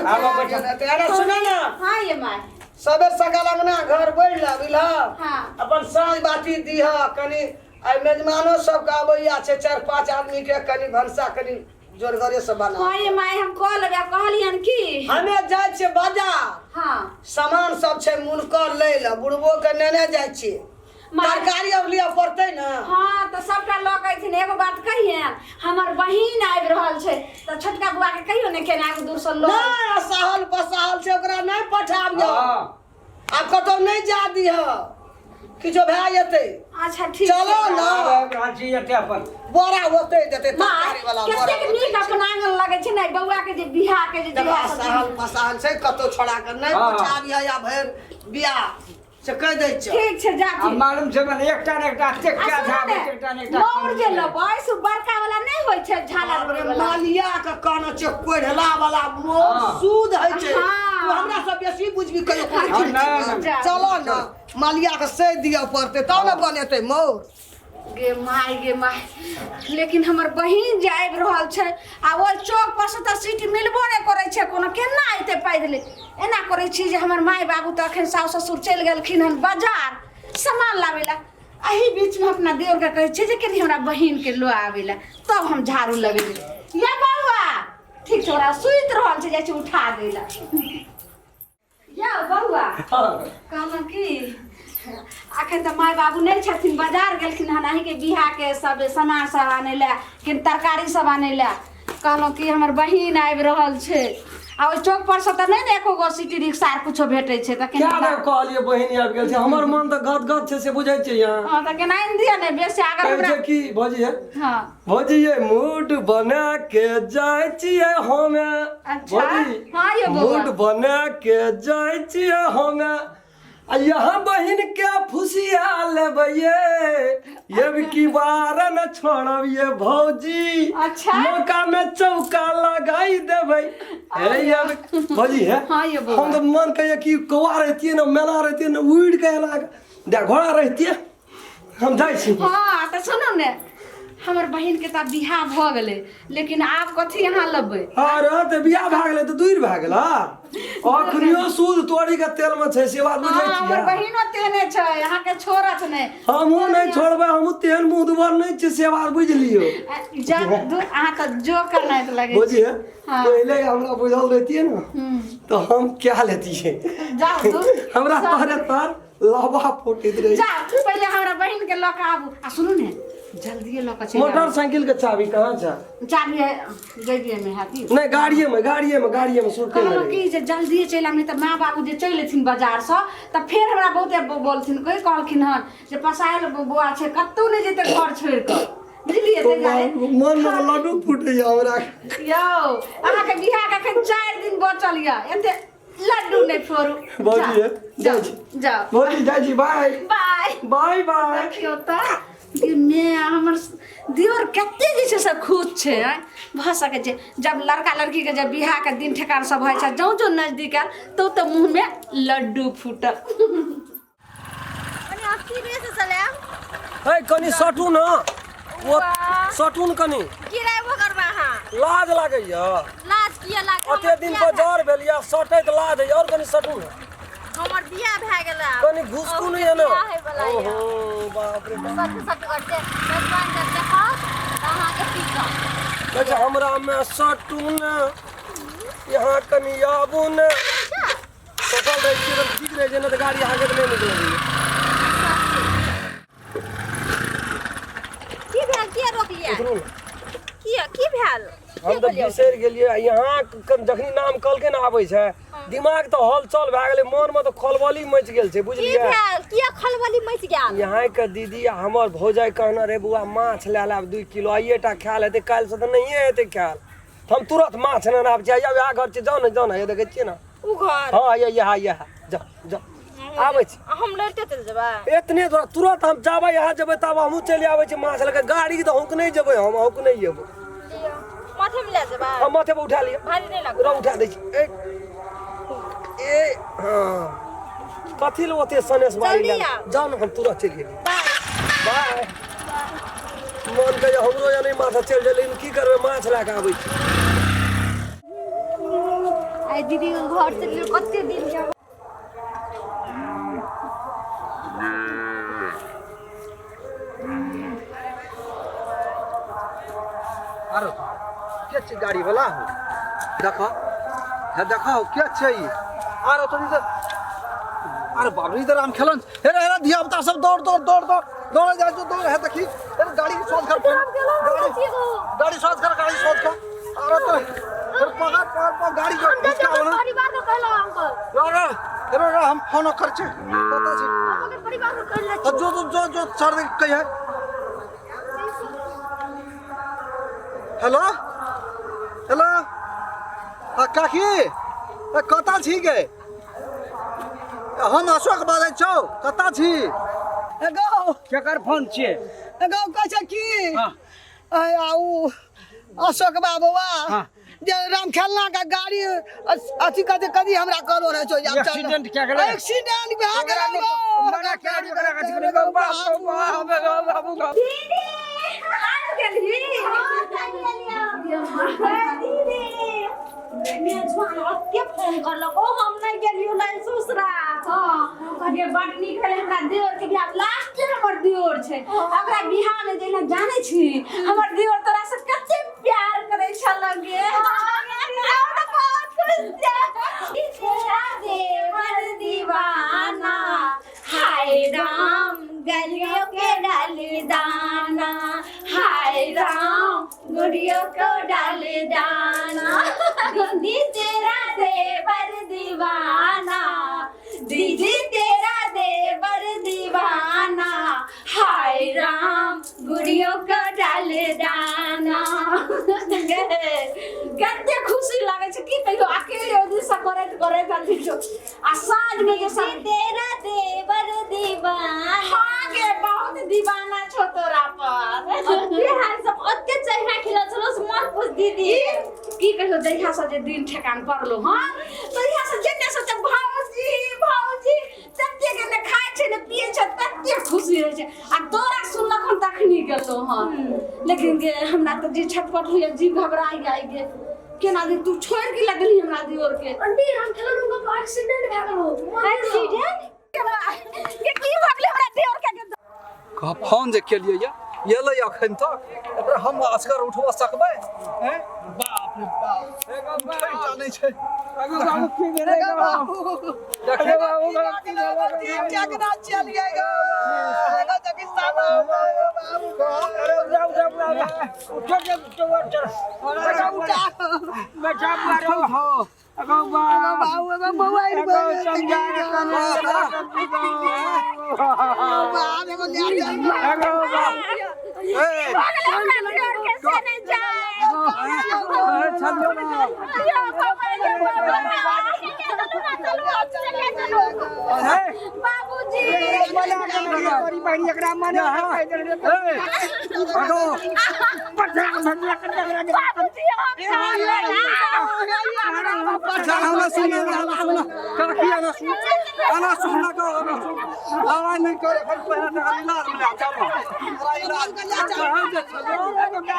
आबो बैठो। अरे सुनो ना हाँ ये माय सबेर सकाल अंगना घर बढ़ ला बुझल हाँ। अपन साँझ बाती दीह कनी आइ मेजमानो सबके अबैया छै चारि पाँच आदमी के कनी भनसा कनी जोरगरे से बना हाँ ये माय हम कह लेबै आब कहलियन की हमे जाइ छियै बाजार हाँ सामान सब छै मुनकर लै लए बुढ़बो के नेने जाइ छियै तरकारी अब लिअ पड़तै ने हाँ तऽ सबटा लऽ के अयथिन एगो बात कहियन हमर बहिन आबि रहल छै तऽ छोटका बुआ के कहियो ने केना एगो दूर से लऽ नहि असाहल पसाहल छै ओकरा नहि पठाबियौ हाँ आब कतौ नहि जा दिह किछो भए जेतै अच्छा ठीक चलो छै। ने आबि रहल छी एते अपन बोरा ओतै देतै माय तरकारी वाला बोरा कतेक ओतै नीक छै। अपन आंगन लगै छै ने बौआ के जे बियाह के जे देखो बियाह सब असाहल पसाहल छै कतौ छोड़ा के नहि हाँ। पठाबिह या भरि बियाह से कहि दै छियौ ठीक छै आ जाथिन मालूम छै मने एकटा ने एकटा एतेक आ काज सुनू आबै ने, छै, एकटा ने एकटा मौर जे लेबै से बड़का वाला नहि होइ छै झालर बाप रे, वाला मालिया के कहना छै कोढ़ला वाला मोर हाँ। सूद होइ छै हाँ। तू हमरा से बेसी बुझबी कहियो कोनो हाँ, चीज नहि, नहि। चलो ने मालिया के से दिअ पड़तै तब ने बनेतै मोर गे माय गे माय लेकिन हमर बहिन जे आबि रहल छै आ ओहि चौक पर से तऽ सीट मिलबो नहि करै छै कोनो केना अयतै पैदले एना करै छी जे हमर माय बाबू तऽ अखन सासु ससुर चलि गेलखिन हन बाजार सामान लाबै लए एहि बीचमे अपना देवरके कहै छियै जे कनि हमरा बहिनके लऽ आबै लए तब हम झाड़ू लगेबै या बौआ ठीक छै ओकरा सुति रहल छै जाइ छै उठा दै लए यौ बौआ कहलहुँ की अखन तऽ माय बाबू नहि छथिन बाजार गेलखिन हन अहीँके बियाहके सब सामान सब आनै लए किन तरकारी सब आनै लए कहलहुँ कि हमर बहिन आबि रहल छै आ ओहि चौक पर से तऽ नहि ने एको गो सिटी रिक्शा आर कुछो भेटै छै तऽ क्या केना बेर कहलियै बहिन आबि गेल छै हमर मन तऽ गदगद छै से बुझै छियै अहाँ हँ तऽ केना आनि दिअ ने बेसी अगर कहै हमरा छै की भौजी हे हँ भौजी ये मूड बना के जाइ छियै हमे अच्छा। भौजी हाँ यौ बौआ। मूड बना के जाइ छियै हमे आ यहाँ बहिन के फुसिया लेबै ये ये भी की बार न छोड़ब ये भौजी अच्छा। मौका में चौका लगाई देबै हे ये भौजी हे हाँ यौ बौआ। हम तऽ मन कहिए कि कौआ रहितियै ने मेला रहितियै ने उड़ि के एना दे घोड़ा रहितियै हम जाइ छी हाँ तऽ सुनू ने हमर बहिन के तऽ बियाह भऽ गेलै लेकिन आब कथी अहाँ लेबै अरे तऽ बियाह भए गेलै तऽ दूर भए गेल अखनियो सूद तोड़ी के तेल में छै से बात बुझै हाँ, हमर छियै बहिनो तेहने छै अहाँके छोड़त नहि हमहूँ नहि छोड़बै हमहूँ तेहन मुँह दुबर नहि छियै से बात बुझि लियौ जा दूर अहाँ तऽ जोकर नाइत लगै छी बुझिए हाँ। पहिले हमरा बुझल रहितियै ने तऽ हम क्या लेतियै जाउ दूर हमरा तोरे तर लावा फूटैत रहे जा पहिले हमरा बहिन के लऽ कऽ आबू आ सुनू ने जल्दिए लऽ कऽ चलि आबू। मोटरसाइकिल के चाबी कहाँ छै चाबी जेबिए में हैती नहीं गाड़िए में गाड़िए में गाड़िए में सुनते कहलहुँ में कि जे जल्दिए चलि आब नहि तऽ माँ बाबू जे चलि एथिन बाजारसँ तऽ फेर हमरा बहुते बोलथिन कोइ कहलखिन हन जे पसायल बौआ छै कतहु नहि जेतै घर छोड़ि कऽ बुझलियै तो ताहि दुआरे मन में लड्डू फूटे हमरा यौ अहाँके बियाहके एखन 4 दिन बचल यऽ एते लड्डू नहि फोड़ू भौजी जाउ, जाइ छी जाउ भौजी जाइ छी बाय बाय बाय बाय देखियौ तऽ गे मे हमर दियोर कते जे छै से खुश छै आँय भऽ सकै छै जब लड़का लड़कीके जब बियाहके दिन ठेकान सब होइ छै जौं जौं नजदीक आयल तो तऽ मुँहमे लड्डू फूटल कनी स्पीडे से चलायब हे कनी सटू न ओ सटू न कनी गिराबो करबै अहाँ लाज लागैया लाज किया लागत अते दिन पर जर भेल या सटैत लाज होइया और कनी सटू न हमर बियाह भए गेल आब। कनी घुसकू न एना बियाह होइवला यऽ। ओहो बाप रे बाप सट सट करते मेजबान जब देखत तऽ अहाँके पीटत कहै छै हमरा में सटू न यहाँ कनी आबू न सटल रहै छियै तऽ ठीक रहै छै नहि तऽ गाड़ी अहाँके तऽ नहि निकलैए की भेल किया रोकलियै उतरू ने किया की भेल हम तऽ बिसरि गेलियै आ यहाँ जखनी नाम कहलकै ने आबै छै दिमाग तऽ हलचल भए गेलै मनमे तऽ खलबली मचि गेल छै की बुझलियै भेल किया खलबली मचि गेल यहाँ के दीदी आ हमर भौजाइ कहने रहे बौआ माछ लए लाब 2 किलो आइए टा खायल हेतै काल्हिसँ तऽ नहिए हेतै खायल तऽ हम तुरत माछ नेने आबै छियै वएह घर छै जाउ ने जाउ ने हे देखै छियै ने उ घर हँ ये इएह इएह जाउ जाउ आबै छी हम लड़ते चलि जेबै एतने दूर तुरत हम जाबै यहाँ जेबै तब हमहूँ चलि आबै छी माछ लऽ कऽ गाड़ी तऽ हौंक नहि जेबै हम हौंक नहि जेबै लिअ माथे में लए जेबै हम माथे पर उठा लिअ भारी नहि लागत रौ उठा दै छी ए ए हँ कथी लए ओते सनेस बारी जल्दी लए आउ। जाउ ने हम तुरत चलि गेली बाय बाय मन कहियो हमरो या नहि माथा चलि जाइ लेकिन की करबै माछ लए कऽ आबै छी आइ दीदी के घर से कते दिन के। आरो के छै गाड़ी वाला हो, देखो हे देखो के छै ई। आरो तो इधर, अरे बाप रे इधर आम खेलन। हे रे हे धिया पुता सब दौड़ दौड़ दौड़ दौड़ दौड़ जाय जो दौड़। हे देखी हे गाड़ी सोच कर, गाड़ी सोच कर, गाड़ी सोच कर। अरे तो पकड़ पकड़ पकड़ गाड़ी जो घुसका ना। परिवार के कहलो अंकल। रे रे रे हम फोन कर छे पता छै हम परिवार के कहले जो जो जो जो सर कहि है। हेलो हेलो हाँ काकी कतऽ छी गे? हम अशोक बाजै छौ, कतऽ छी? गौ केकर फोन छियै? गौ कहै छै की उ अशोक बाबुआ जे राम खेलना के गाड़ी अथी कथी कथी हमरा कहलो रहै छौ। एक्सीडेंट क्या गेलै? एक्सीडेंट भए गेलै। दीदी आबि गेलही? फोन करलक ओ हम नहीं गेलियो नहीं ससुरा। हां कहलिए बड नीक भेलै हमरा दियोर के बियाह, लास्ट हमर दियोर छै, ओकरा बियाह में जइना जानै छी हमर दियोर तोरा से कते प्यार करै छल गे। हम त बहुत खुश छी। तेरा देवर दीवाना हाय राम गलियों के डाल दाना, हाय राम गुड़ियों को डाल दाना, दीदी तेरा देवर दीवाना, दीदी तेरा देवर दीवाना, हाय राम गुड़ियों को डाल दाना। कते खुशी लागै छै की कहियो अकेले ओहि दिनसँ करैत करैत अथी छौ। आ साँझ में जे दीदी तेरा देवर दीवाना। हाँ गे बहुत दीवाना छौ तोरा पर। बिहार सब ओते चेहरा खिलल छलो से मत पूछ दीदी। की कहियो जहिया से जे दिन ठेकान पड़लो हाँ तहिया से जेने से भाउजी भाउजी तते के ने खाइ छै ने पिए छै तते खुशी रहै छै। आ तोरा सुनलक हम तखनी गेलो हाँ, लेकिन गे हमरा तऽ जे छटपट होइए जीव घबराइ जाइ गे केना दिन तू छोड़ि के लगली हमरा दियोर के। आंटी हम खेलल हुनका एक्सीडेंट भए गेलो। एक्सीडेंट के की भऽ गेलै हमरा दियोर के? कह फोन जे केलियै या एलै अखन तक, एकरा हम असगर उठबा सकबै? हैं बाप रे बाप उठै नहि छै। बाबू की भेलै? बाबू देखे बाबू चकना चल गए गो देखी सामा बाबू अरे जाओ जाओ जाओ उठो के उठो चल बचा मारो हो अगो बाबू एगो बौआ अगो समझा रे बाबू एगो ले जा अगो ए हमरा दियोर के से नहि जाय। चलो ना बाबूजी बड़ी बहन एकरा मने ए अगो बाबूजी हम अच्छा हमरा सुन हमरा सुन काकी आना सुन आना सुन ना कहो आना सुन लड़ाई नहीं करे एखन पहले टका इलाज में ले चलो इलाज कहाँ जे चलो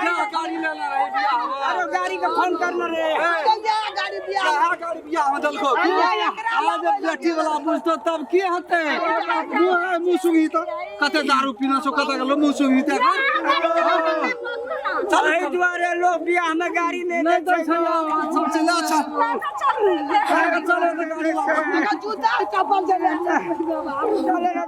या गाड़ी ले ले रही बियाह में। अरे गाड़ी के फोन करना रे गाड़ी बियाह कहाँ गाड़ी बियाह में दलको आज बेटी वाला बुझतो तब की होते मुंह मुंह सुगी तो कते दारू पीना सो कते गेलो मुंह सुगी ते चल एहि दुआरे लोग बियाह में गाड़ी नहीं नहीं दै दै छै सब चला चल चल चले गाड़ी जूता चप्पल चले चले रे।